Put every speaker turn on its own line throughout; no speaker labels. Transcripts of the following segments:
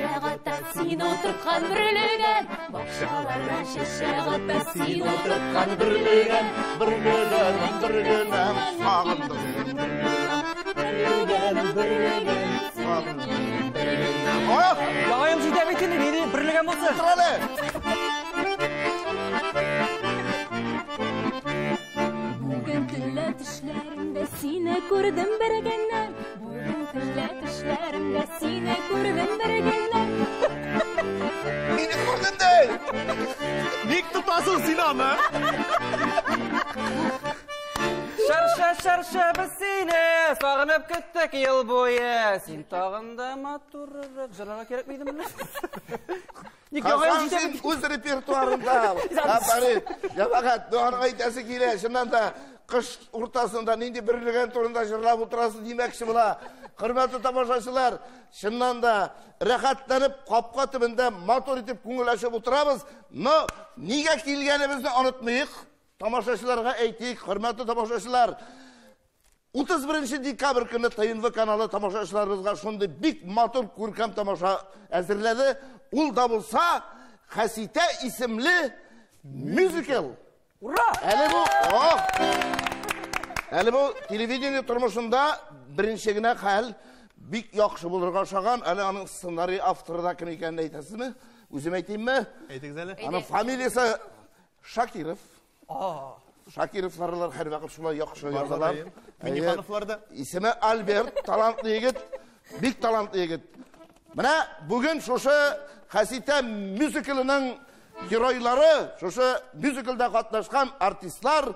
чәчәк ата син утырткан бөрлегән. Бакчаларда чәчәк ата син утырткан бөрлегән.
Бөрлегән, бөрлегән, сагындым бөрлегән. Бөрлегән, бөрлегән, сагындым бөрлегән. Ох!
Яңа ел җитә бит инде, нинди бөрлегән булсын?
Утыр әле!
Бүген төнлә төшләремдә сине күрдем бер генә. Бүген төнлә төшләремдә сине күрдем бер генә.
Мине күрдем дә!
Ник тотасың син аны?
Шыршы, шыршы, без сине сагынып көттек ел буе. Син тагын да матуррак җырларга кирәкме иде моны? Ник яңа ел
Хасан,
җитә
син
бит.
үз репертуарында. Афәрин. Җәмәгать, дуанга әйтәсе килә. Чыннан да кыш уртасында нинди бөрлегән турында җырлап утырасыз димәкче була. Хөрмәтле тамашачылар, чыннан да рәхәтләнеп капка төбендә матур итеп күңел ачып утырабыз. Но нигә килгәнебезне онытмыйк. Тамашачыларга әйтик, хөрмәтле тамашачылар, 31 декабрь көне ТНВ каналы тамашачыларыбызга шундый бик матур күркәм тамаша әзерләде. Ул да булса Хәситә исемле мюзикл.
Ура!
Әле бу, ох! Әле бу телевидение тормышында беренче генә хәл, бик яхшы булырга ошаган. Әле аның сценарий авторы да кем икәнен әйтәсезме? Үзем әйтимме?
Әйтегез әле.
Аның фамилиясе Шакиров.
А,
Шакировлар һәрвакыт шулай яхшы язалар.
Әйе. Миннихановлар да.
Исеме Альберт, талантлы егет, бик талантлы егет. Менә бүген шушы Хәситә мюзиклының геройлары, шушы мюзиклда катнашкан артистлар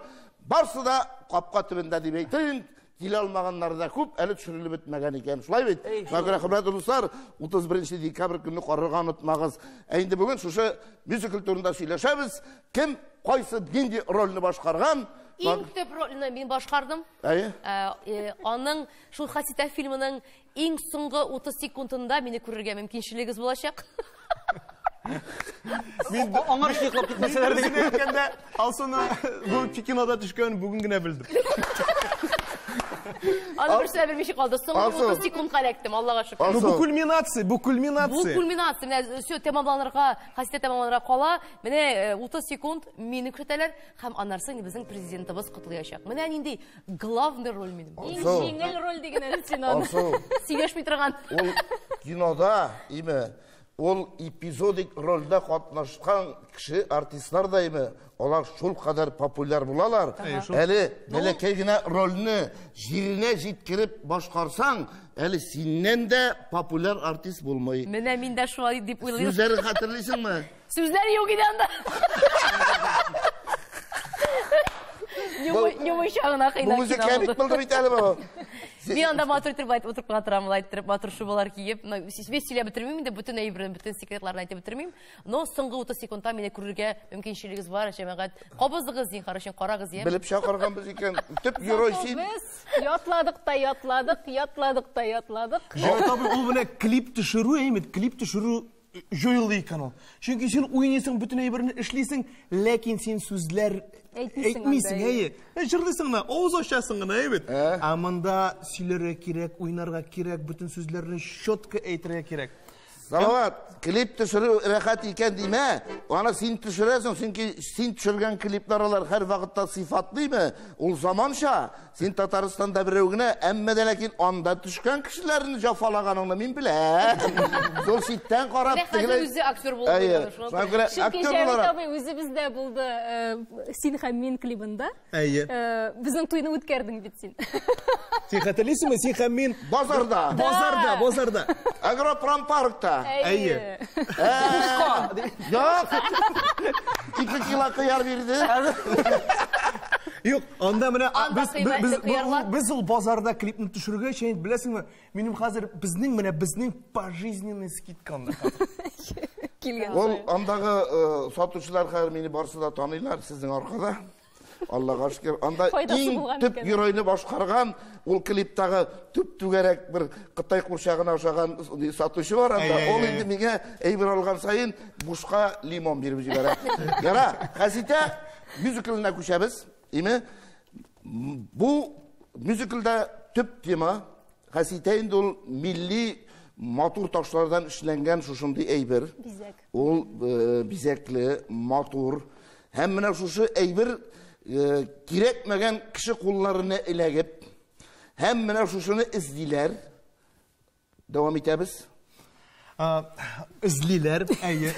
барсы да капка төбендә дип әйтәйем. Килә алмаганнары да күп, әле төшерелеп бетмәгән икән. Шулай бит?
Эй,
Шуңа күрә, хөрмәтле дуслар, 31 декабрь көнне карарга онытмагыз. Ә инде бүген шушы мюзикл турында сөйләшәбез. Кем кайсы нинди рольне башкарган?
Иң төп рольне мин башкардым.
Әйе.
Аның шул Хәситә фильмының иң соңгы 30 секундында мине күрергә мөмкинчелегегез булачак.
Мин
аңар йоклап китмәсәләр
дөресен әйткәндә, Алсуны бу кинода төшкәнен бүген генә белдем.
Аны берсе дә белмичә калды. Соңгы
Алсу.
30 секундка эләктем, Аллага шөкер.
Алсу.
Ну бу кульминация, бу
Бу
кульминация.
кульминация, менә все тәмамланырга, Хәситә тәмамланырга кала. Менә 30 секунд мине күрсәтәләр һәм аннан соң безнең президентыбыз котлаячак. Менә нинди главный роль минем.
Иң
Алсу.
җиңел роль диген әле син аны.
Алсу.
Сөйләшми торган.
Ул кинода, име, ул эпизодик рольдә катнашкан кеше артистлар да име, алар шул кадәр популяр булалар. Әле бәләкәй генә рольне җиренә җиткереп башкарсаң, әле синнән дә популяр артист булмый.
Менә мин дә шулай дип уйлыйм.
Сүзләрен хәтерлисеңме?
Сүзләр юк иде анда. Юмыйча гына
Бу
кыйнап
үзе
кино
кәмит
булды.
булды бит әле бу.
Мин анда матур итеп айтып утырып кына торам, алай иттереп матур шубалар киеп, ну, весь сөйләп бетермим инде, бөтен әйберне, бөтен секретларны әйтеп бетермим. Но соңгы 30 секундта мине күрергә мөмкинчелегегез бар, җәмәгать. Кабызыгыз, зинһар өчен карагыз, яме?
Белеп чакырганбыз икән. Төп герой син.
Без ятладык та ятладык, ятладык та ятладык.
Җәвит абый, ул менә клип төшерү, әйме, клип төшерү җоелды икән ул. Чөнки син уйныйсың, бөтен әйберне эшлисең, ләкин син сүзләр
Әйтмисең
әйтмисең,
анда,
әйе. Җырлыйсың гына, авыз ачасың гына, әйе бит.
Ә?
Ә монда сөйләргә кирәк, уйнарга кирәк, бөтен сүзләрне четко әйтергә кирәк.
Салават, клип төшерү рәхәт икән димә. Аны син төшерәсең, чөнки син төшергән клиплар алар һәр вакытта сыйфатлымы? Ул заманча. Син Татарстанда берәү генә, әмма дә ләкин анда төшкән кешеләрне җафалаганыңны мин беләм. Шул читтән карап
Менә хәзер
тегеләй-
үзе актер булды,
Әйе,
инде, шуңа
шуңа күрә
Чөнки
актер
Җәвит
буларак.
абый үзебездә булды, Син һәм мин клибында.
Әйе.
Безнең туйны үткәрдең бит син.
Син хәтерлисеңме? Син һәм мин
Базарда.
Базарда, базарда.
Агропромпаркта.
Әйе.
Юк. 2 кило кыяр бирде.
Юк, анда менә, а,
Анда кыйммәтле кыярлар.
без ул базарда клипны төшергәч, әйт, беләсеңме, минем хәзер безнең менә безнең пожизненный скидка анда хәзер.
Килгән.
Ул андагы сатучылар хәзер мине барсы да таныйлар сезнең аркада. Аллага шөкер, анда
Файдасы
иң
булган
төп
икән.
геройны башкарган, ул клиптагы төп түгәрәк бер Кытай курчагына ошаган сатучы бар анда.
Әй, әй,
Ул
әй.
инде миңа әйбер алган саен бушка лимон биреп җибәрә. Яра, Хәситә мюзиклына күчәбез. Име? Бу мюзиклда төп тема Хәситә инде ул милли Матур ташлардан эшләнгән шушындый әйбер.
Бизәк.
Ул бизәкле, матур. Һәм менә шушы әйбер кирәкмәгән кеше кулларына эләгеп, һәм менә шушыны эзлиләр. Дәвам итәбез.
Эзлиләр, әйе.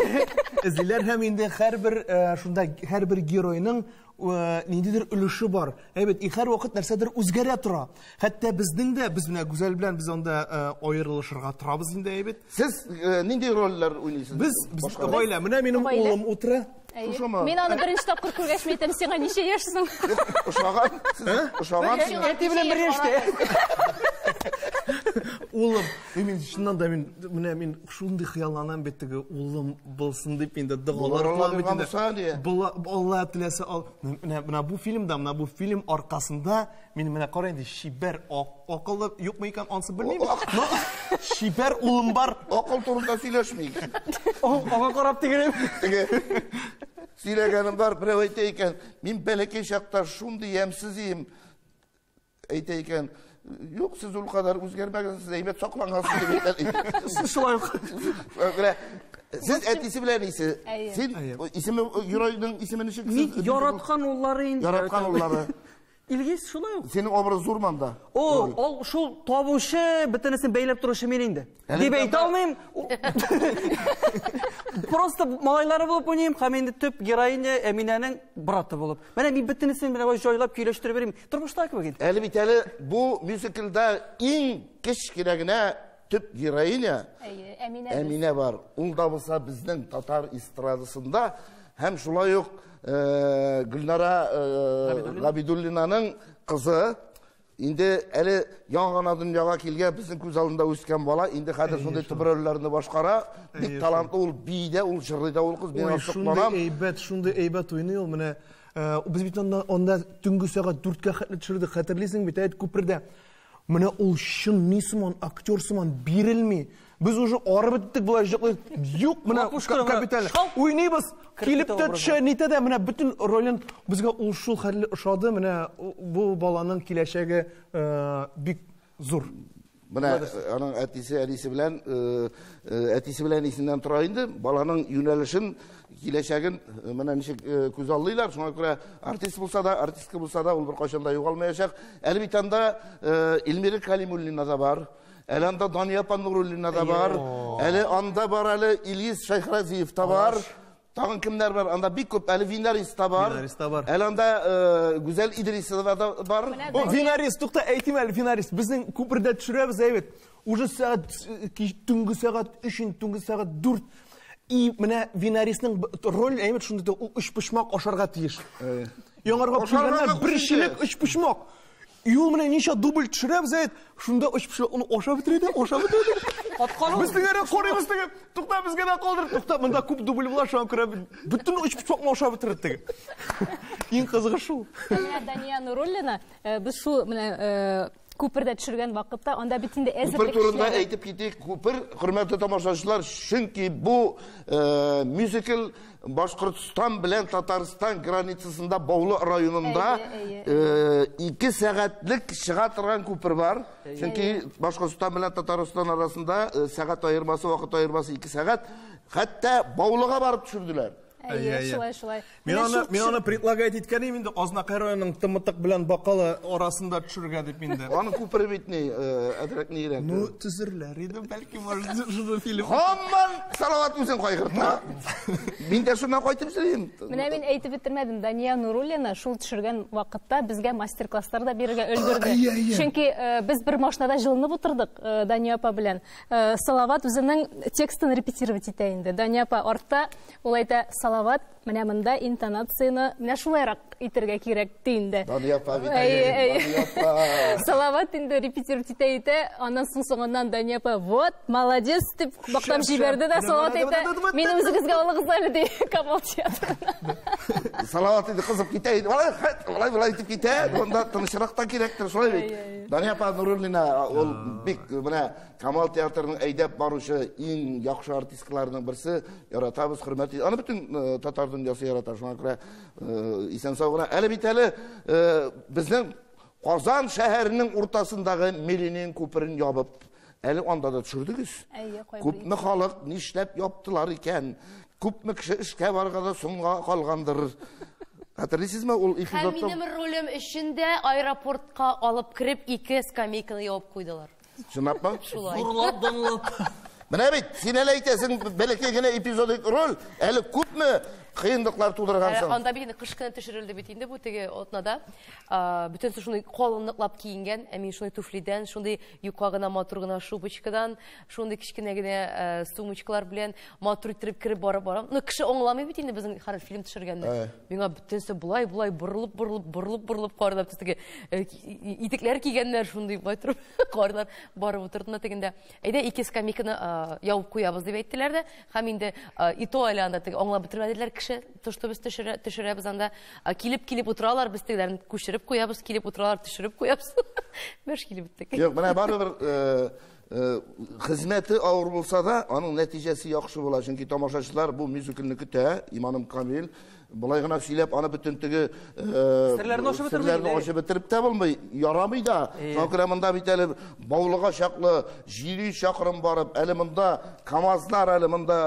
Эзлиләр һәм инде һәрбер шунда һәрбер геройның ниндидер өлеше бар. Әйбәт, и һәрвакыт нәрсәдер үзгәрә тора. Хәтта безнең дә, без менә Гүзәл белән без анда аерылышырга торабыз инде, әйбәт.
Сез нинди рольләр уйныйсыз?
Без гаилә. Менә минем улым утыра.
Шушымы?
Мин аны беренче тапкыр күргәч, мин әйтәм, сиңа ничә яшь соң?
Ошаган? Ошаган?
Әти белән бер яшьтә.
Улым, мин чыннан да мин менә мин шундый хыялланам бит теге улым булсын дип инде догалар кылам бит инде. Була Алла теләсә ал. Менә менә бу фильмда, менә бу фильм аркасында мин менә кара инде чибәр акыллы юкмы икән ансы белмим. Но чибәр улым бар.
Акыл турында сөйләшмик.
Аңа карап тегерем.
Теге сөйләгәнем бар, берәү әйтә икән, мин бәләкәй чакта шундый ямьсез идем. Әйтә икән, юк, сез ул кадәр үзгәрмәгәнсез, әйбәт саклангансыз дип әйтә.
Шулай ук.
Менә сез әтисе белән әнисе. Син исеме геройның исеме ничек?
Мин яраткан уллары инде.
Яраткан уллары.
Илгиз шулай ук.
Синең образ зур монда.
О, ул шул табучы, бөтенесен бәйләп торучы мин инде. Дип әйтә алмыйм. Просто малайлары булып уйныйм, һәм инде төп героиня Әминәнең браты булып. Менә мин бөтенесен менә җайлап көйләштереп йөрим. Тормышта кебек инде.
Әле бит әле бу мюзиклда иң кечкенә генә төп героиня
Әминә.
Әминә бар. Ул да булса безнең татар эстрадасында һәм шулай ук Гөлнара Габидуллинаның кызы. Инде әле яңа гына дөньяга килгән, безнең күз алдында үскән бала, инде хәзер шундый төп рольләрне башкара. Бик талантлы ул, бии дә, ул җырлый да ул кыз. Мин сокланам.
Шундый әйбәт, шундый әйбәт уйный ул. Менә без бит анда төнге сәгать 4-кә хәтле төшердек, хәтерлисең бит, әйт күпердә. Менә ул чын ни сыман, актер сыман бирелми. Без уже арып беттек болай җыклый. Юк, менә капиталь. Уйныйбыз. Килеп тә төшә, нитә дә, менә бөтен ролен безгә ул шул хәтле ошады. Менә бу баланың киләчәге бик зур.
Менә аның әтисе, әнисе белән, әтисе белән исеннән тора инде. Баланың юнәлешен, киләчәген менә ничек күз аллыйлар. Шуңа күрә артист булса да, артистка булса да, ул беркайчан да югалмаячак. Әле бит анда Эльмира Калимуллина да бар. Әле анда Дания апа Нуруллина да бар. Әле анда бар әле Илгиз Шәйхразиев та бар. Тагын кемнәр бар? Анда бик күп. Әле Винарис та бар.
Винарис та бар.
Әле анда Гүзәл Идрисова да бар.
О, Винарис, тукта, әйтим әле, Винарис. Безнең күпердә төшерәбез, әйбәт. Уже сәгать төнге сәгать 3, төнге сәгать 4. И менә Винарисның роль әйбәт шундый, ул өчпочмак ашарга тиеш. Яңарга килгәннәр бер чиләк өчпочмак. И ул менә ничә дубль төшерәбез, әйт, шунда өчпочмакны ашап бетерде, ашап бетерде. Без тегәрә карыйбыз теге, тукта безгә дә калдыр, тукта, монда күп дубль була, шуңа күрә бөтен өчпочмакны ашап бетерде теге. Иң кызыгы шул.
Менә Дания Нуруллина, без шул менә күпердә төшергән вакытта, анда бит инде әзерлек
Күпер турында әйтеп китик, күпер, хөрмәтле тамашачылар, чөнки бу мюзикл Башкортстан белән Татарстан границасында Баулы районында 2 сәгатьлек чыга торган күпер бар. Чөнки Башкортстан белән Татарстан арасында сәгать аермасы, вакыт аермасы 2 сәгать. Хәтта Баулыга барып төшерделәр.
Әйе, шулай, шулай.
Мин аны предлагать иткән идем инде Азнакай районының Тымытык белән Бакалы арасында төшерергә дип инде.
Аның күпере бит ни, әзрәк ни кирәк.
Ну, төзерләр иде, бәлки, может, шушы фильм.
Һаман Салават үзен кайгырта. Мин дә шуннан кайтып йөрим.
Менә мин әйтеп бетермәдем, Дания Нуруллина шул төшергән вакытта безгә мастер-класслар да бирергә өлгерде. Чөнки без бер машинада җылынып утырдык Дания апа белән. Салават үзенең текстын репетировать итә инде. Дания апа артта, ул әйтә, Салават, менә монда интонацияне менә шулайрак итергә кирәк ди инде.
Дания апа бит. Дания апа.
Салават инде репетировать итә итә, аннан соң соңыннан Дания апа, вот, молодец дип мактап җибәрде дә, Салават әйтә, мине үзегезгә алыгыз әле ди Камал театрына.
Салават инде кызып китә инде. Алай, алай, алай итеп китә. Монда тынычрак та кирәктер, шулай бит. Дания апа Нуруллина ул бик менә Камал театрының әйдәп баручы иң яхшы артистларының берсе, яратабыз, хөрмәт итәбез. Аны бөтен татар дөньясы ярата, шуңа күрә исән сау гына. Әле бит әле безнең Казан шәһәренең уртасындагы Миленин күперен ябып, Әле анда да төшердегез.
Әйе, кайбер
Күпме халык нишләп яптылар икән? Күпме кеше эшкә барганда соңга калгандыр. Хәтерлисезме ул
Һәм
эпизодта?
минем ролем өчен дә аэропортка алып кереп ике скамейканы ябып куйдылар.
Чынлапмы?
Шулай.
Зурлап, данлап.
Менә бит, син әле әйтәсең, бәләкәй генә эпизодик роль, әле күпме кыенлыклар тудыргансың.
Анда бит инде кыш көне төшерелде бит инде бу теге атнада. Бөтенесе шундый калынлыклап киенгән, ә мин шундый туфлидән, шундый юка гына матур гына шубочкадан, шундый кечкенә генә сумочкалар белән матур иттереп кереп барып барам. Ну, кеше аңламый бит инде безнең хәзер фильм төшергәнне. Миңа бөтенесе болай болай борылып борылып борылып борылып карыйлар. Теге итекләр кигәннәр шундый болай торып карыйлар. Барып утырдым да тегендә. Әйдә ике скамейканы ябып куябыз дип әйттеләр дә. Һәм инде и то әле анда теге аңлап бетермәделәр кеше, то что без төшерәбез анда. Килеп-килеп утыралар, без тегеләрен күчереп куябыз, килеп утыралар, төшереп куябыз. Беш килеп беттек.
Юк, менә барыбер хезмәте авыр булса да, аның нәтиҗәсе яхшы була, чөнки тамашачылар бу мюзиклны көтә, иманым камил. Болай гына сөйләп, аны бөтен теге
Серләрне ачып бетерми,
серләрне ачып бетереп тә булмый, ярамый да. Шуңа күрә монда бит әле Баулыга чаклы 700 чакрым барып, әле монда КАМАЗлар, әле монда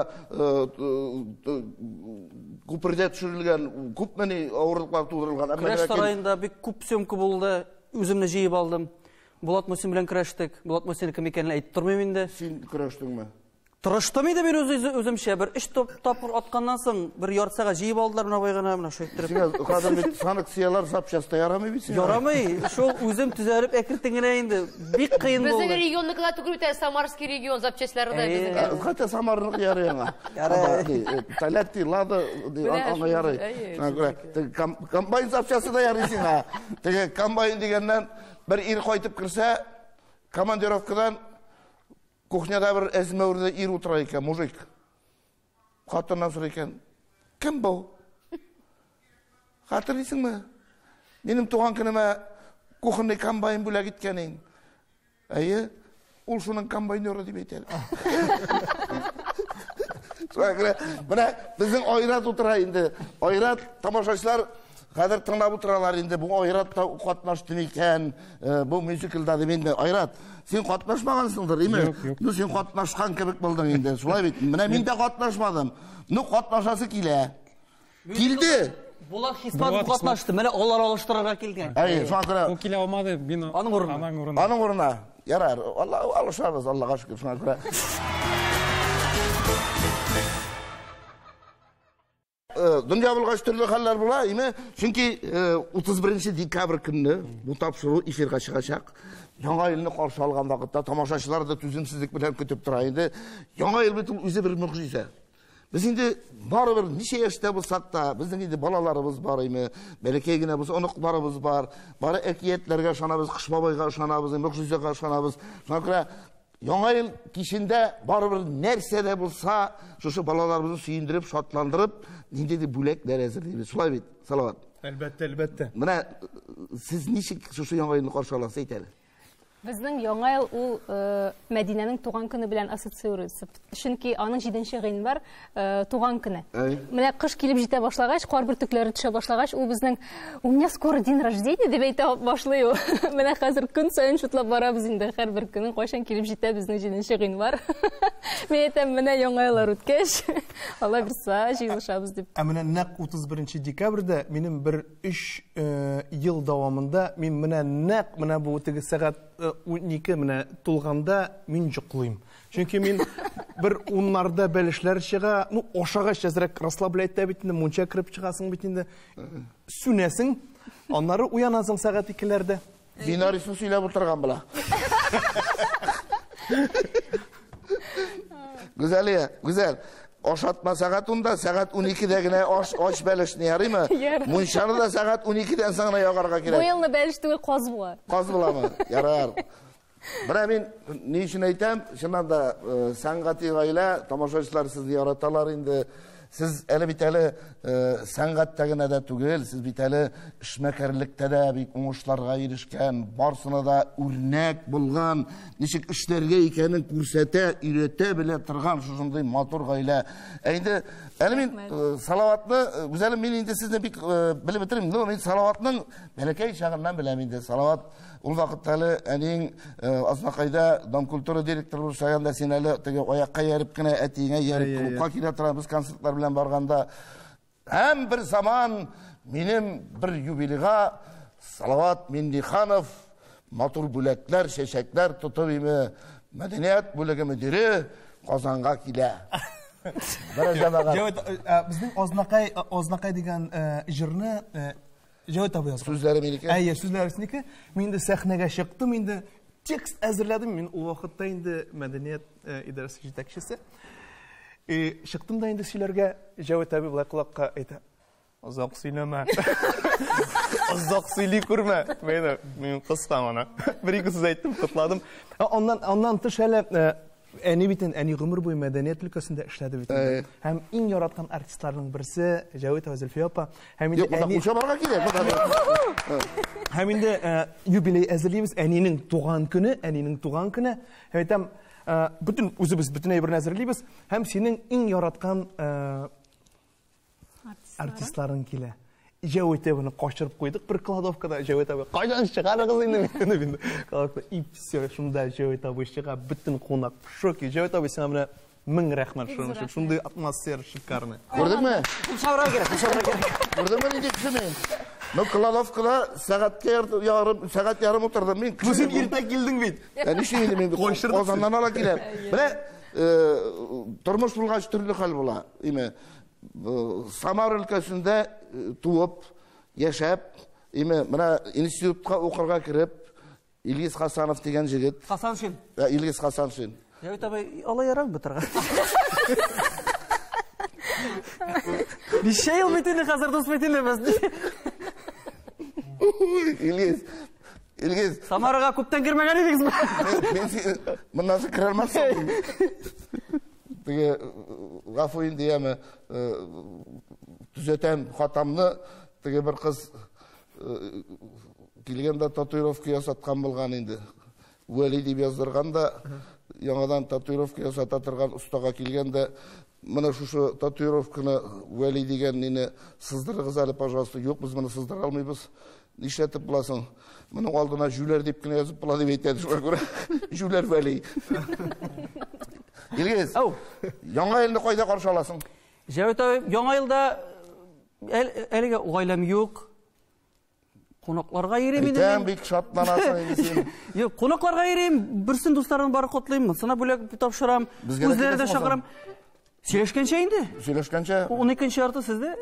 күпердә төшерелгән күпме ни авырлыклар тудырылган. Әмма
Көрәш
ләкин
сараенда бик күп съемка булды, үземне җыеп алдым. Булат Мусин белән көрәштек. Булат Мусин кем икәнен әйтеп тормыйм инде.
Син көрәштеңме?
Тырыштым инде мин үземчә. Бер өч топ тапкыр атканнан соң бер ярты сәгать җыеп алдылар менә бай гына, менә шулай иттереп.
Сиңа хәзер бит санкцияләр запчасты ярамый бит сиңа.
Ярамый, шул үзем төзәлеп әкертен генә инде. Бик кыен
Безнең
булды.
регионныкы да түгел бит әле, Самарский регион запчастьлары да
Әйе.
безнең.
Хәтта Самарныкы ярый аңа.
Ярый.
Тольятти, Лада, ди,
Менә
аңа ярый.
шул, әйе,
Шуңа күрә, теге комбайн запчасты да ярый сиңа. Теге комбайн дигәннән бер ир кайтып керсә, командировкадан кухняда бер әзмәүрле ир утыра икән, мужик. Хатыннан сорый икән, кем бу? Хәтерлисеңме? Минем туган көнемә кухонный комбайн бүләк иткән идең. Әйе, ул шуның комбайнеры дип әйтә. Шуңа күрә, менә безнең Айрат утыра инде. Айрат, тамашачылар хәзер тыңлап утыралар инде. Бу Айрат та катнашты микән, бу мюзиклда дип инде. Айрат, син катнашмагансыңдыр, име?
Юк, юк.
Ну, син катнашкан кебек булдың инде. Шулай бит. Менә мин дә катнашмадым. Ну, катнашасы килә. Килде.
Булат Хисматов
Булат
катнашты. Менә алар алыштырырга килгән.
Әйе, шуңа күрә
Ул килә алмады, мин
Аның урынына.
Аның урынына.
Аның урынына. Ярар, Алла алышабыз, Аллага шөкер, шуңа күрә. Дөнья булгач төрле хәлләр була, име? Чөнки 31 декабрь көнне бу тапшыру эфирга чыгачак. Яңа елны каршы алган вакытта тамашачылар да түземсезлек белән көтеп тора инде. Яңа ел бит ул үзе бер могҗиза. Без инде барыбер ничә яшьтә булсак та, безнең инде балаларыбыз бар име, бәләкәй генә булса оныкларыбыз бар. Бары әкиятләргә ышанабыз, Кыш бабайга ышанабыз, могҗизага ышанабыз. Шуңа күрә Яңа ел кичендә барыбер нәрсә дә булса, шушы балаларыбызны сөендереп, шатландырып, ниндидер бүләкләр әзерлибез. Шулай бит, Салават?
Әлбәттә, әлбәттә.
Менә сез ничек шушы Яңа елны каршы аласыз, әйт әле.
Безнең Яңа ел ул Мәдинәнең туган көне белән ассоциируется. Чөнки аның 7 гыйнвар туган көне. Менә кыш килеп җитә башлагач, кар бөртекләре төшә башлагач, ул безнең у меня скоро день рождения дип әйтә башлый ул. Менә хәзер көн саен шутлап барабыз инде, һәрбер көнен кайчан килеп җитә безнең 7 гыйнвар. Мин әйтәм, менә Яңа еллар үткәч, Алла бирса, җыелышабыз дип.
Ә менә нәкъ 31 декабрьдә минем бер 3 ел дәвамында мин менә нәкъ менә бу теге сәгать 12 менә тулганда мин йоклыйм. Чөнки мин бер уннарда бәлешләр чыга, ну, ашагач әзрәк расслаблять та бит инде, мунча кереп чыгасың бит инде. Сүнәсең, аннары уянасың сәгать 2-ләрдә.
Бинарисын сөйләп утырган була. Гүзәлия, Гүзәл, ашатма сәгать 10-да, сәгать 12-дә генә аш бәлешне ярыймы?
Ярый.
Мунчаны да сәгать 12-дән соң гына ягарга кирәк.
Бу елны бәлеш түгел, каз була.
Каз буламы? Ярар. Менә мин ни өчен әйтәм, чыннан да сәнгати гаилә, тамашачылар сезне яраталар инде. Сез әле бит әле сәнгатьтә генә дә түгел, сез бит әле эшмәкәрлектә дә бик уңышларга ирешкән, барсына да үрнәк булган, ничек эшләргә икәнен күрсәтә, өйрәтә белә торган шушындый матур гаилә. Ә инде әле мин Салаватны, Гүзәлем, мин инде сезне бик белеп бетермим, но мин Салаватның бәләкәй чагыннан беләм инде. Салават ул вакытта әле әниең Азнакайда Дом культуры директоры булып эшләгәндә, син әле теге аякка ияреп кенә, әтиеңә ияреп клубка килә тора, без концертлар белән барганда. Һәм бер заман минем бер юбилейга Салават Минниханов матур бүләкләр, чәчәкләр тотып име мәдәният бүлеге мөдире Казанга килә. Бер җәмәгать.
Җәвит, безнең Азнакай, Азнакай дигән җырны Җәвит абый язган.
Сүзләре минеке.
Әйе, сүзләре синеке. Мин инде сәхнәгә чыктым, инде текст әзерләдем. Мин ул вакытта инде мәдәният идарәсе җитәкчесе. Чыктым да инде сөйләргә, Җәвит абый былай колакка әйтә. Озак сөйләмә. Озак сөйли күрмә. Мин, мин кыска моны. Бер-ике сүз әйттем, котладым. Аннан, аннан тыш әле әни бит инде, әни гомер буе мәдәният өлкәсендә эшләде бит инде. Һәм иң яраткан артистларның берсе Җәвит абый, Зөлфия апа. Һәм инде
Юк, монда
әни
кул чабарга кирәк.
Һәм инде юбилей әзерлибез, әнинең туган көне, әнинең туган көне. Һәм әйтәм, бөтен үзебез бөтен әйберне әзерлибез һәм синең иң яраткан артистларың килә. Җәвит абыйны качырып куйдык бер кладовкада. Җәвит абый, кайдан чыгарыгыз инде мине инде? Кладовка, и все, шунда Җәвит абый чыга, бөтен кунак в шоке. Җәвит абый, сиңа менә мең рәхмәт шуның өчен. Шундый атмосфера шикарный.
Күрдеңме?
Кул чабырга кирәк, кул чабырга кирәк.
Күрдеңме нинди кеше мин? Ну, кладовкада сәгатькә ярым, сәгать ярым утырдым мин.
Ну, син иртә килдең бит.
Ә нишлим инде мин? Казаннан ала киләм. Менә тормыш булгач төрле хәл була. Име, Самар өлкәсендә туып, яшәп, име, менә институтка укырга кереп, Илгиз Хасанов дигән җегет.
Хасаншин.
Илгиз Хасаншин.
Җәвит абый, алай ярам бутырга. Ничә ел бит инде хәзер дус бит инде без.
Илгиз, Илгиз.
Самарага күптән кермәгән идегезме?
Мин моннан соң керә алмассың. Теге гафу инде яме, төзәтәм хатамны. Теге бер кыз килгәндә татуировка ясаткан булган инде. Вәли дип яздырган да, яңадан татуировка ясата торган остага килгәндә, менә шушы татуировканы Вәли дигән мине сыздырыгыз әле, пожалуйста. Юк, без моны сыздыра алмыйбыз. Нишләтеп буласың? Моның алдына җүләр дип кенә язып була дип әйтә, шуңа күрә җүләр Вәли. Илгиз, яңа елны кайда каршы аласың?
Җәвит абый, яңа елда әлегә гаиләм юк. Кунакларга йөрим инде.
Әйтәм, бик шатланасың инде син.
Юк, кунакларга йөрим, берсен дусларым бары котлыйм, монсына бүләк тапшырам, үзләре дә чакырам. Сөйләшкәнчә инде.
Сөйләшкәнчә.
12 ярты сездә.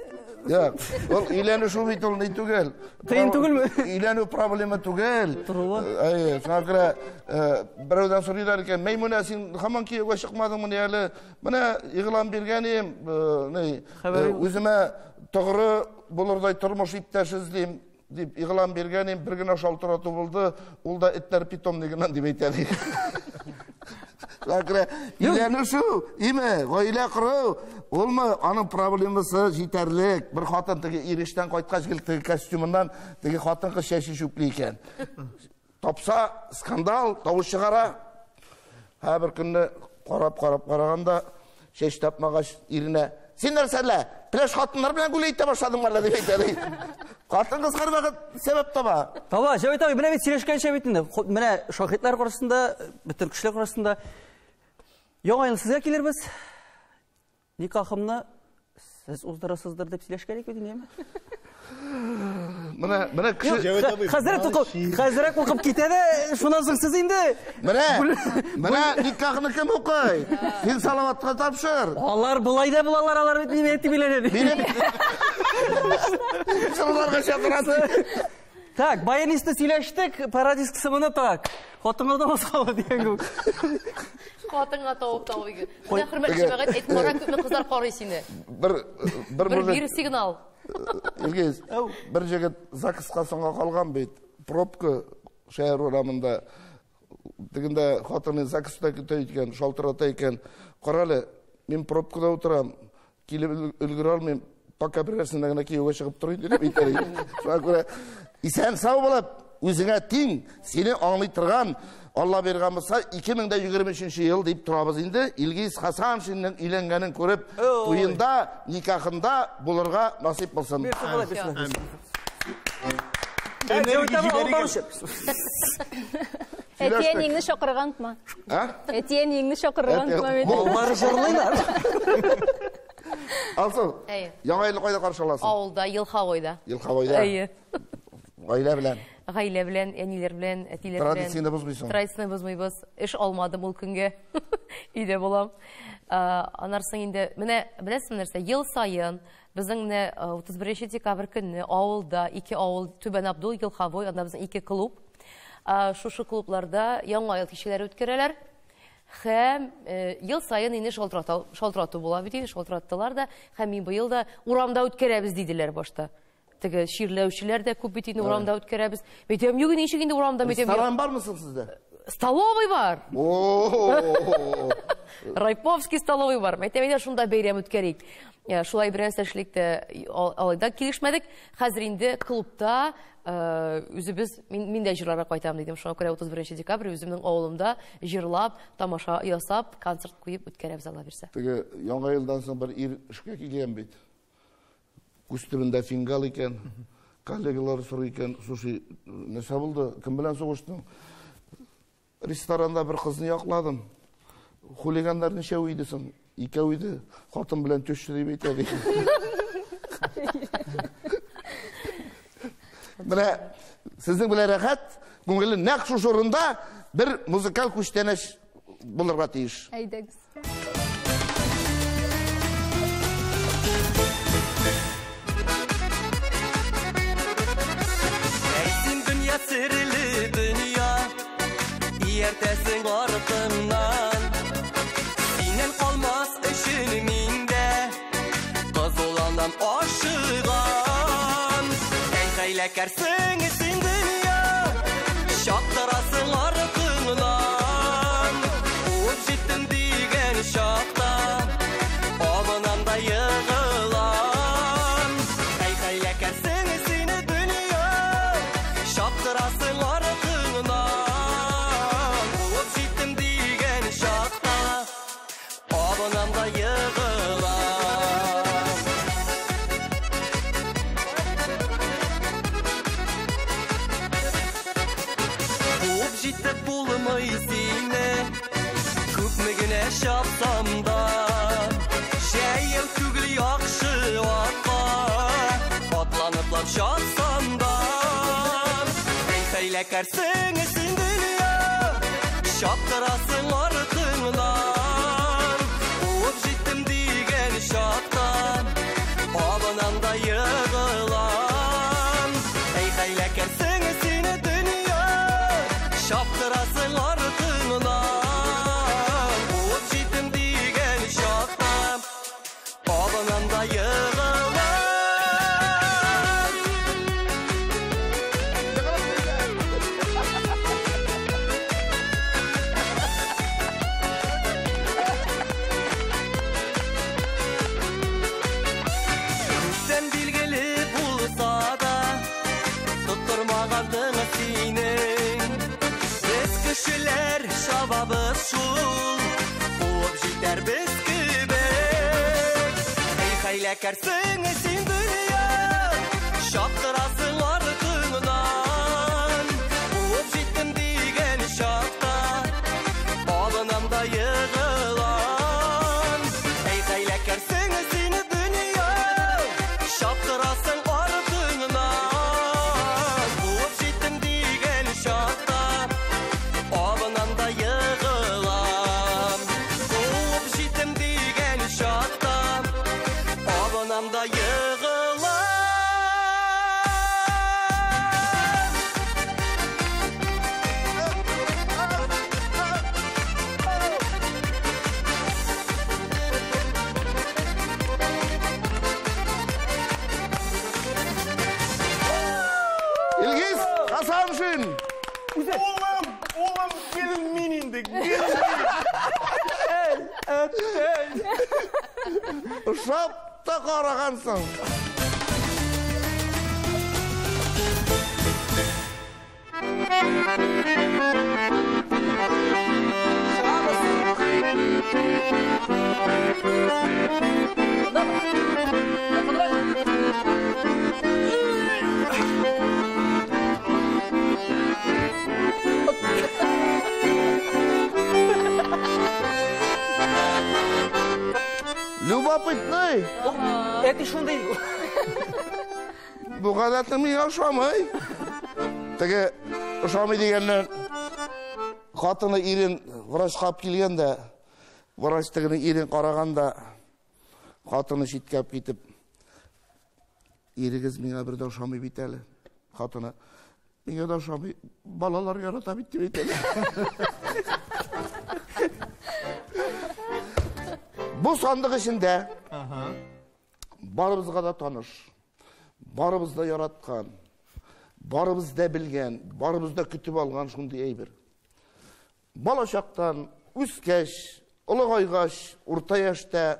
Юк, ул өйләнешү бит ул ни түгел.
Кыен түгелме?
Өйләнү проблема түгел.
Торуы.
Әйе, шуңа күрә берәүдән сорыйлар икән, Мәймүнә, син һаман кияүгә чыкмадыңмыни әле? Менә игълан биргән идем, ни, үземә тугры булырдай тормыш иптәше эзлим дип игълан биргән идем, бер генә шалтырату булды, ул да этләр питомнигыннан дип әйтә ди. Шуңа күрә өйләнешү, име, гаилә кору, улмы, аның проблемасы җитәрлек. Бер хатын теге ир эштән кайткач, гел теге костюмыннан теге хатын-кыз чәче чүпли икән. Тапса, скандал, тавыш чыгара. Һәр көнне карап-карап караганда, чәч тапмагач иренә, син нәрсә әллә, пеләш хатыннар белән гүләй итә башладыңмы әллә дип әйтә ди. Хатын-кыз һәрвакыт сәбәп таба.
Таба, Җәвит абый, менә бит сөйләшкәнчә бит инде. Менә шаһитлар каршысында, бөтен кешеләр каршысында яңа ел сезгә килербез. Никахымны сез уздырасыздыр дип сөйләшкән идек бит инде, әйеме?
Менә, менә кеше
Җәвит абый,
Хәзрәт укып, хәзрәт укып китә дә, шуннан соң сез инде.
Менә, менә никахны кем укый? Син Салаватка тапшыр.
Алар болай да булалар, алар бит мине әйтеп беләләр.
Минем Шуларга чакырасы.
Так, баянисты сөйләштек, парадис кысымына так. Хатынга да баскалы дигән күк.
Хатынга тавык тавык иге. Менә хөрмәтле җәмәгать, әйт, кара күпме кызлар карый сине.
Бер, бер
Бер
мужик.
бир сигнал.
Илгиз, бер җегет ЗАГСка соңга калган бит. Пробка шәһәр урамында. Тегендә хатыны ЗАГСта көтә икән, шалтырата икән. Кара әле, мин пробкада утырам. килеп өлгерә алмыйм, пока берәрсенә генә кияүгә чыгып торыйм дип әйтә. Шуңа күрә исән сау булып, үзеңә тиң, сине аңлый торган Алла биргән булса, 2023 ел дип торабыз инде. Илгиз Хасаншинның өйләнгәнен күреп, туенда, никахында булырга насыйп булсын.
Әти-әниеңне чакырырга онытма. Әти-әниеңне чакырырга онытма.
Балалар җырлыйлар.
Алсу, Яңа елны кайда каршы аласың?
Авылда, Елховойда.
Елховойда.
Әйе.
Гаилә белән.
Гаилә белән, әниләр белән, әтиләр белән.
Традицияне бозмыйсың.
Традицияне бозмыйбыз. Эш алмадым ул көнгә. Өйдә булам. Аннан соң инде менә беләсезме нәрсә, ел саен безнең менә 31 декабрь көнне авылда ике авыл, Түбән Абдул, Елховой, анда безнең ике клуб. Шушы клубларда яңа ел кичәләре үткәрәләр. Һәм ел саен инде шалтырату була бит инде, шалтыраттылар да, һәм мин быел да урамда үткәрәбез диделәр башта. Теге чирләүчеләр дә күп бит инде, урамда үткәрәбез. Әйтәм, юк, ничек инде урамда?
Ресторан бармы соң сездә?
Столовый бар. Райповский столовый бар. Әйтәм, әйдә шунда бәйрәм үткәрик. Шулай берәр эшлик тә, алай да килешмәдек. Хәзер инде клубта үзебез, мин дә җырларга кайтам дидем. Шуңа күрә 31 декабрь үземнең авылымда җырлап, тамаша ясап, концерт куеп үткәрәбез, Алла бирсә.
Теге Яңа елдан соң бер ир эшкә килгән бит. Күз төбендә фингал икән. Коллегалар сорый икән, слушай, нәрсә булды? Кем белән сугыштың? Ресторанда бер кызны якладым. Хулиганнар ничәү иде соң? Икәү иде. Хатын белән төште дип әйтә ди. Менә сезнең белән рәхәт, күңелле нәкъ шушы урында бер музыкаль күчтәнәч булырга тиеш.
Әйдәгез.
Әй син дөнья, серле дөнья, ияртәсең артымнан. Синнән калмас өчен мин дә кызуланам, ашыгам. Әй хәйләкәрсең син дөнья, чаптырасың артыңнан. Куып җиттем дигән чакта, абынам да егылам. Әй хәйләкәрсең син дөнья, чаптырасың артыңнан. Куып җиттем дигән чакта, абынам да егылам. Куып җитеп булмый сине, күпме генә чапсам да, җәяү түгел яхшы атка, атланыплап чапсам да. Әй хәйләкәрсең син дөнья, чаптырасың артыңнан. Куып җиттем дигән чакта, абынам да егылам. Әй хәйләкәрсең син дөнья, чаптырасың артыңнан. Куып җиттем дигән чакта, абынам да егылам. Күптән билгеле булса да, тоттырмагандың синең. Без кешеләр чабабыз шул, куып җитәрбез кебек. Әй хәйләкәрсең син дөнья, чаптырасың артыңнан. Куып җиттем дигән чакта, абынам да егылам. Әй хәйләкәрсең син дөнья, чаптырасың артыңнан. Куып җиттем дигән чакта, абынам да егылам. Куып җиттем дигән чакта, абынам да егылам.
Илгиз Хасаншин!
Улым, улым, гел мин инде, гел мин.
Ошап та карагансың. Любопытный.
Әти шундый.
Бу гадәтең миңа ошамый. Теге ошамый дигәннән хатыны ирен врачка алып килгән дә, врач тегене ирен караган да, хатыны читкә алып китеп, ирегез миңа бер дә ошамый бит әле. Хатыны, миңа да ошамый, балалар ярата бит дип әйтә. Бу сандык эчендә барыбызга да таныш, барыбыз да яраткан, барыбыз да белгән, барыбыз да көтеп алган шундый әйбер. Балачактан үскәч, олыгайгач, урта яшьтә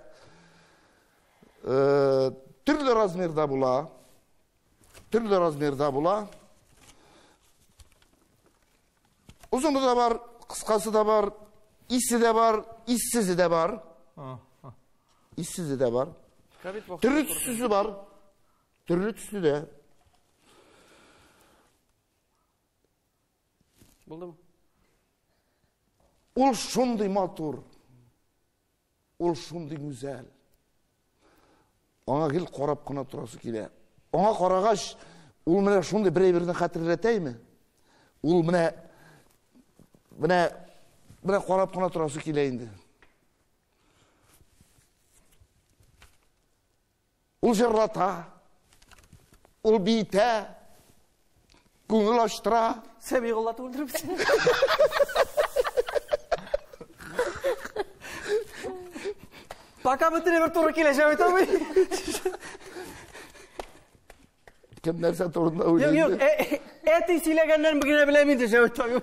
төрле размерда була, төрле размерда була. Узыны да бар, кыскасы да бар, исе дә бар, иссезе дә бар. Иссезе дә бар. Төрле төслесе бар. Төрле төсле дә.
Булдымы?
Ул шундый матур. Ул шундый гүзәл. Аңа гел карап кына торасы килә. Аңа карагач, ул менә шундый бер әйберне хәтерләтәйме? Ул менә карап кына торасы килә инде. Ул җырлата, ул биетә, күңел ачтыра.
Сәмигулла түгелдер бит. Пока бөтенләй бер туры килә, Җәвит абый.
Кем нәрсә турында уйлый?
Юк, юк, әти сөйләгәннән генә беләм инде, Җәвит абый.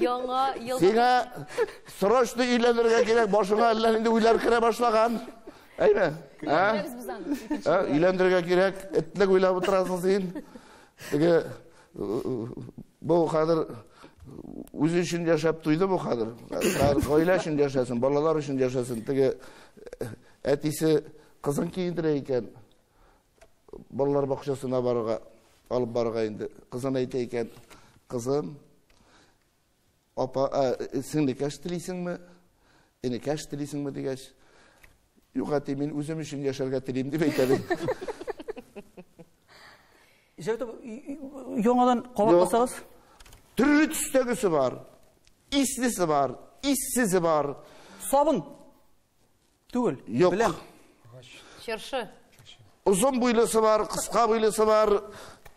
Яңа ел.
Сиңа срочно өйләнергә кирәк, башыңа әллә нинди уйлар керә башлаган. Әйме? Өйләндерергә кирәк, этлек уйлап утырасың син. Теге бу хәзер үзе өчен яшәп туйды бу хәзер. Гаилә өчен яшәсен, балалар өчен яшәсен. Теге әтисе кызын киендерә икән. Балалар бакчасына барырга, алып барырга инде. Кызын әйтә икән, кызым, апа, сеңлекәш телисеңме? Энекәш телисеңме дигәч, юк, әти, мин үзем өчен яшәргә телим дип әйтә.
Җәвит абый, яңадан кабатласагыз?
Төрле төстәгесе бар, ислесе бар, иссезе бар.
Сабын түгел.
Юк.
Беләм.
Чыршы.
Озын буйлысы бар, кыска буйлысы бар.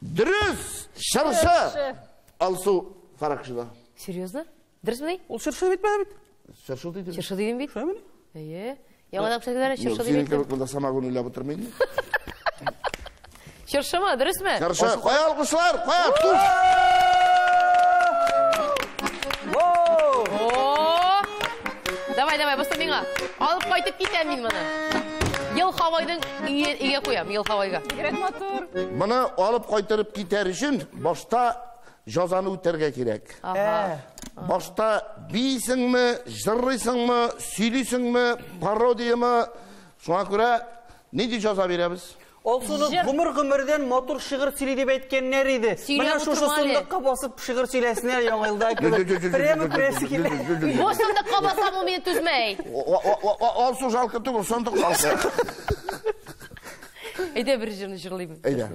Дөрес, чыршы. Алсу Фаракшина.
Серьезно? Дөресме?
Ул чыршы бит бит.
Чыршы дидем.
Чыршы дидем бит.
Шулаймыни?
Әйе. Яңадан күрсәтәләр, чыршы
Юк,
дип
синең
әйттем.
кебек монда самогон уйлап утырмыйм.
Чыршымы, дөресме?
Чыршы. Кая алкышлар? Кая? Туш!
О! Давай, давай, баста миңа. Алып кайтып китәм мин моны. Ел Хавайның өйгә куям, Ел Хавайга.
Бигрәк матур.
Моны алып кайтырып китәр өчен башта җазаны үтәргә кирәк.
Ага.
Башта бийсеңме, җырлыйсыңмы, сөйлисеңме, пародиямы? Шуңа күрә нинди җаза бирәбез?
Алсуны гомер-гомердән матур шигырь сөйли дип әйткәннәр иде.
Сөйләп
Менә шушы
утырма әле.
сандыкка басып шигырь сөйләсеннәр яңа елда кебек. Прямо керәсе килә.
Бу сандыкка басам, ул мине түзмәй.
Алсу жалко түгел, сандык жалко.
Әйдә бер җырны җырлыйм.
Әйдә.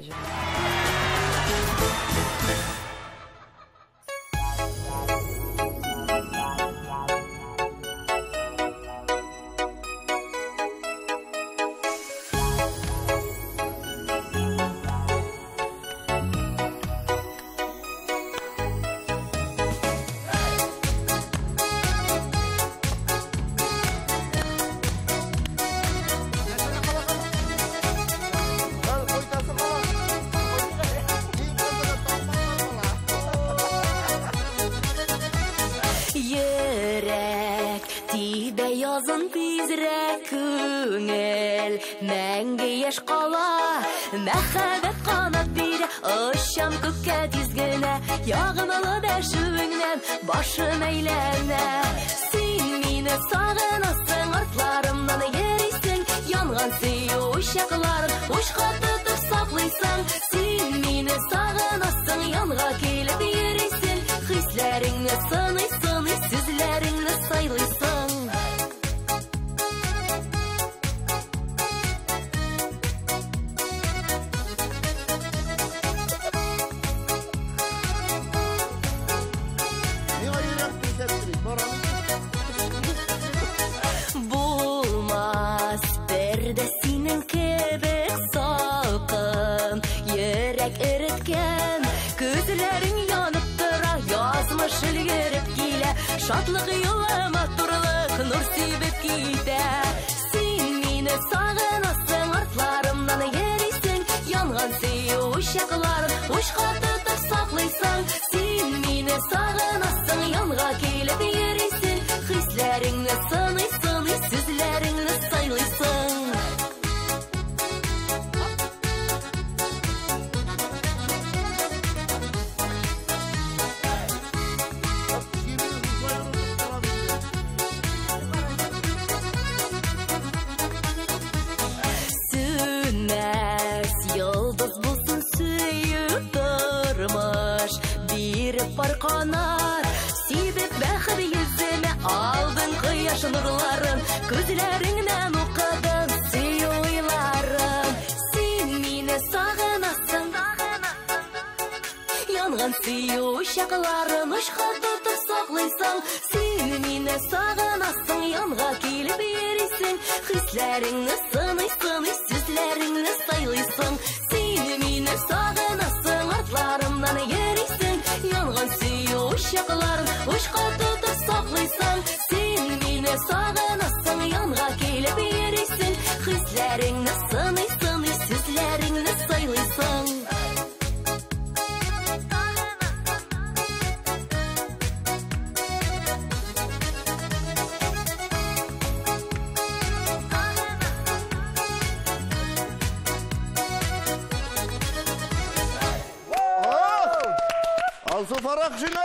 Йөрәк тибә язын тизрәк,
Күңел мәңге яшь кала, мәхәббәт канат бирә, очам күккә тиз генә, ягымлы дәшүеңнән башым әйләнә. Син мине сагынасың, артларымнан йөрисең, янган сөю учакларын учка тотып саклыйсың. Син мине сагынасың, янга килеп йөрисең, хисләреңне сыный-сыный, сүзләреңне сайлыйсың.
Миңа йөрәк күрсәтте бит, барам.
Булмас бер дә синең кебек салкын, йөрәк эреткән, күзләрең янып тора, язмыш өлгереп килә, шатлык юлы матурлык нур сибеп китә. Син мине сагынасың, артларымнан йөрисең, янган сөю учакларын учка тотып саклыйсың. Син мине сагынасың, янга килеп йөрисең, хисләреңне сыный-сыный, сүзләреңне сайлыйсың. Сүнмәс йолдыз булсын сөю тормыш, биреп пар канат, сибеп бәхет йөземә алдың кояш нурларын, күзләреңнән укыдым сөю уйларын. Син мине сагынасың, янган сөю учакларын учка тотып саклыйсың. Син мине сагынасың, янга килеп йөрисең, хисләреңне сыный-сыный, сүзләреңне сайлыйсың. Син мине сагынасың, артларымнан йөрисең, янган сөю учакларын учка тотып саклыйсың. Син мине сагынасың, янга килеп йөрисең, хисләреңне сыный-сыный, сүзләреңне сайлыйсың.
Алсу Фарахшина!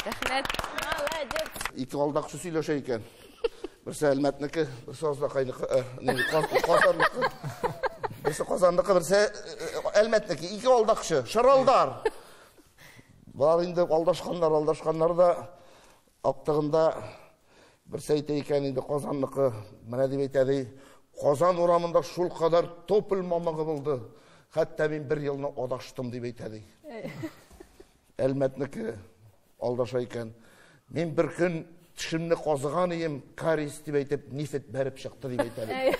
Рәхмәт.
Молодец.
Ике алдакчы сөйләшә икән. Берсе Әлмәтнеке, берсе Азнакайныкы, Казанныкы. Берсе Казанныкы, берсе Әлмәтнеке. Ике алдакчы, шыралдар. Болар инде алдашканнар, алдашканнар да актыгында берсе әйтә икән инде Казанныкы, менә дип әйтә ди, Казан урамында шул кадәр тополь мамыгы булды. Хәтта мин бер елны адаштым дип әйтә ди. Әлмәтнеке алдаша икән. Мин бер көн тешемне казыган идем, кариес дип әйтеп, нефть бәреп чыкты дип әйтә ди.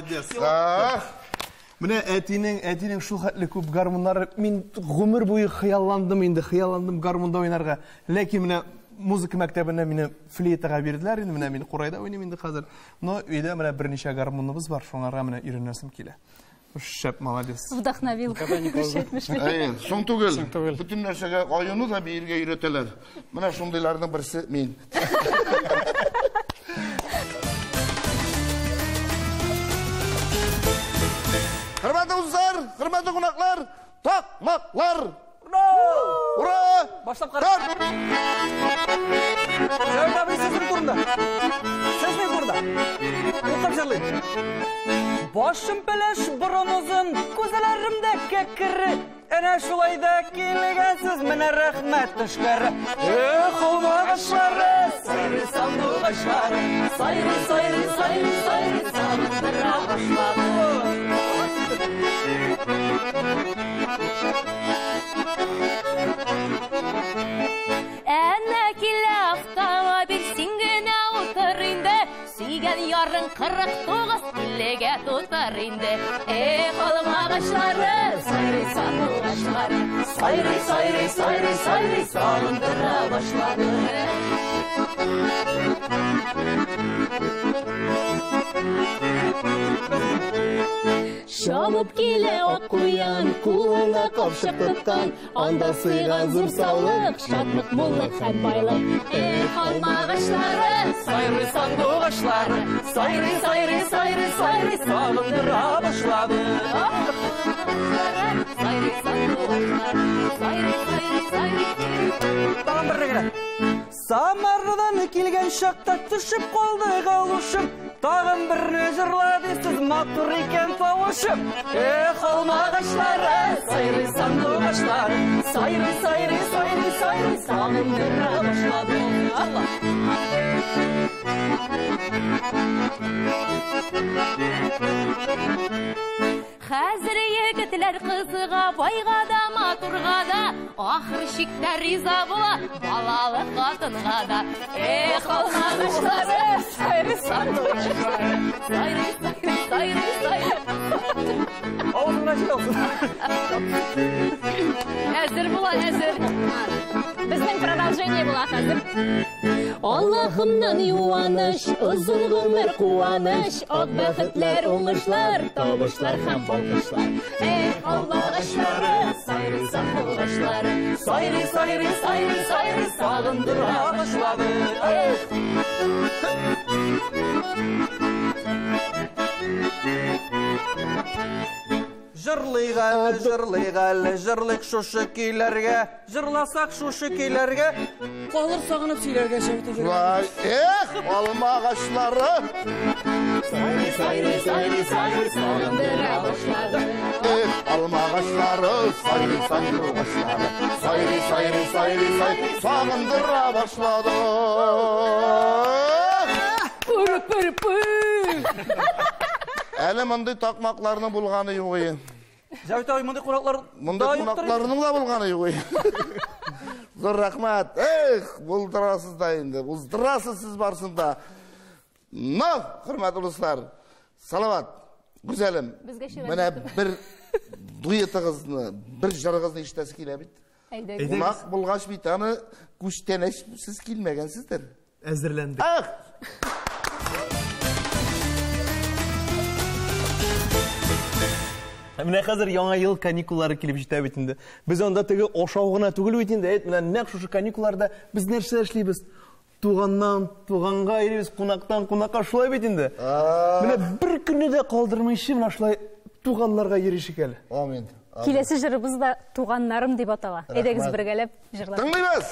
Молодец. Менә әтинең шул хәтле күп гармуннары, мин гомер буе хыялландым инде, хыялландым гармунда уйнарга. Ләкин менә музыка мәктәбенә мине флейтага бирделәр инде, менә мин курайда уйныйм инде хәзер. Но өйдә менә берничә гармуныбыз бар, шуңарга менә өйрәнәсем килә. Шәп, молодец.
Вдохновил.
Әйе, соң түгел. Бөтен нәрсәгә аюны да биергә өйрәтәләр. Менә шундыйларның берсе мин. Хөрмәтле дуслар, хөрмәтле кунаклар, такмаклар!
Ура!
Ура!
Башлап кара. Җәвит абый, сезнең турында. Сезнең турында. Укып җырлыйм. Башым пеләш, борын озын, күзләремдә кәкре. Әнә шулай да килгәнсез, менә рәхмәт төшкәре. Эх, алмагачлары, сайрый сандугачлары, сайрый, сайрый, сайрый, сайрый, сагындыра башлады.
Әнә килә автомобиль, син генә утыр инде. Сөйгән ярың 49 иллегә тутыр инде. Эх, алмагачлары, сайрый сандугачлары, сайрый, сайрый, сайрый, сайрый, сагындыра башлады.
Чабып килә ак куян, кулына капчык тоткан, анда сыйган зур саулык, шатлык, муллык һәм байлык.
Эх, алмагачлары,
сайрый сандугачлары, сайрый, сайрый, сайрый, сайрый, сагындыра башлады.
Сайрый сандугачлары, сайрый, сайрый, сайрый.
Тагын бер генә. Самардан килгән чакта төшеп калды галушым. Тагын берне җырла дисез, матур икән тавышым. Эх, алмагачлары, сайрый сандугачлары, сайрый, сайрый, сайрый, сайрый, сагындыра башлады. Алла.
Хәзер егетләр кызыга, байга да, матурга да, ахыр чиктә риза була, балалы хатынга да. Эх, алмагачлары, сайрый сандугачлары, сайрый, сайрый, сайрый, сайрый.
Авызыңнан җил алсын.
Әзер була, әзер.
Безнең продолжение була хәзер. Аллаһымнан юаныш, озын гомер куаныч, ак бәхетләр, уңышлар, табышлар һәм балкышлар.
Эх, алмагачлары, сайрый сандугачлары, сайрый, сайрый, сайрый, сайрый, сагындыра
башлады. Эх. Җырлыйк әле, җырлыйк әле, җырлыйк шушы көйләргә, җырласак шушы көйләргә, калыр сагынып сөйләргә, Җәвит абый.
Вай, эх, алмагачлары!
Сайрый, сайрый, сайрый, сайрый, сагындыра башлады.
Эх, алмагачлары, сайрый сандугачлары, сайрый, сайрый, сайрый, сайрый, сагындыра башлады.
Пыры, пыры, пы.
Әле мондый такмакларның булганы юк иде.
Җәвит абый, мондый кунаклар
Монда кунакларның да булганы юк иде. Зур рәхмәт. Эх, булдырасыз да инде. Булдырасыз сез барсын да. Но, хөрмәтле дуслар, Салават, гүзәлем. Менә бер дуэтыгызны, бер җырыгызны ишетәсе килә бит.
Әйдәгез.
Кунак булгач бит аны күчтәнәчсез килмәгәнсездер.
Әзерләндек.
Ах!
Менә хәзер яңа ел каникуллары килеп җитә бит инде. Без анда теге ашау гына түгел бит инде. Әйт, менә нәкъ шушы каникулларда без нәрсә эшлибез? Туганнан туганга йөрибез, кунактан кунакка, шулай бит инде. Менә бер көнне дә калдырмыйча менә шулай туганнарга йөришек әле.
Амин.
Киләсе җырыбыз да Туганнарым дип атала. Әйдәгез бергәләп җырлап.
Тыңлыйбыз.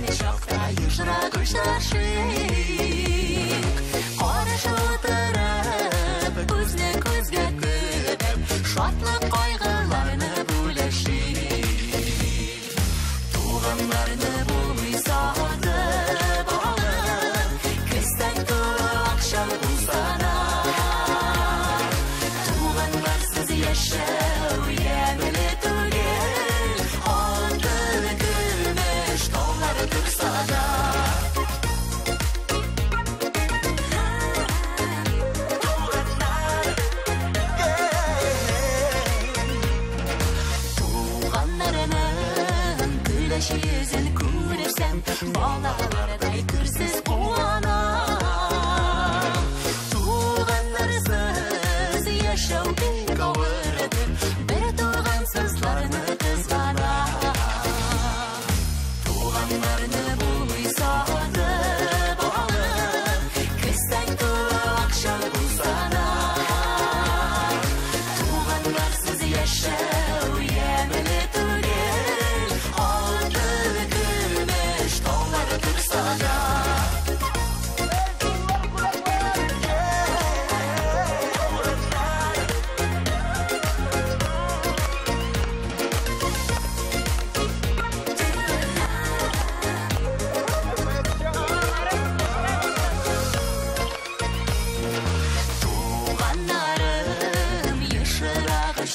Ишек, каршы утырып, күзне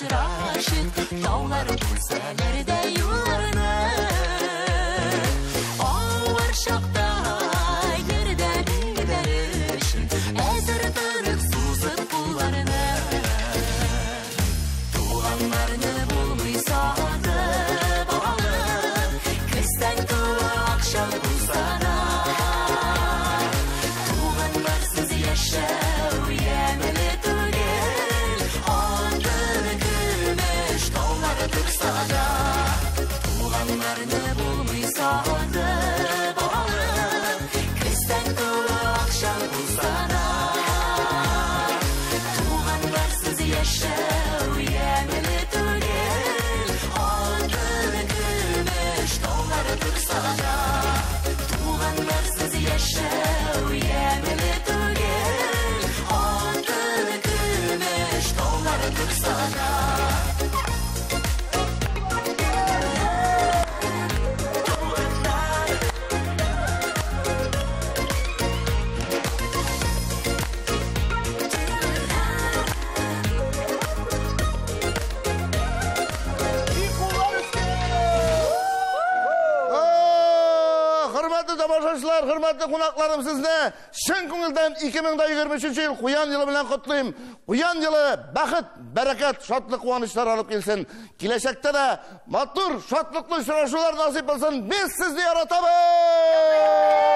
Очрашыйк, таулар бүлсәләр дә юлларны. Авыр чакта ярдәм итәр өчен әзер торыйк сузып кулларны. Туганнарны булмый сатып алып, кесәң тулы акчаң булса да. Туганнарсыз яшәү ямьле түгел, алтын, көмеш таулар торса да. Туганнарны булмый сатып алып, кесәң тулы акчаң булса да. Туганнарсыз яшәү ямьле түгел, алтын, көмеш таулар торса да. Туганнарсыз яшәү ямьле түгел, алтын, көмеш таулар торса да.
Хөрмәтле тамашачылар, хөрмәтле кунакларым, сезне чын күңелдән 2023 ел Куян елы белән котлыйм. Куян елы бәхет, бәрәкәт, шатлык, куанычлар алып килсен. Киләчәктә дә матур, шатлыклы очрашулар насыйп булсын. Без сезне яратабыз!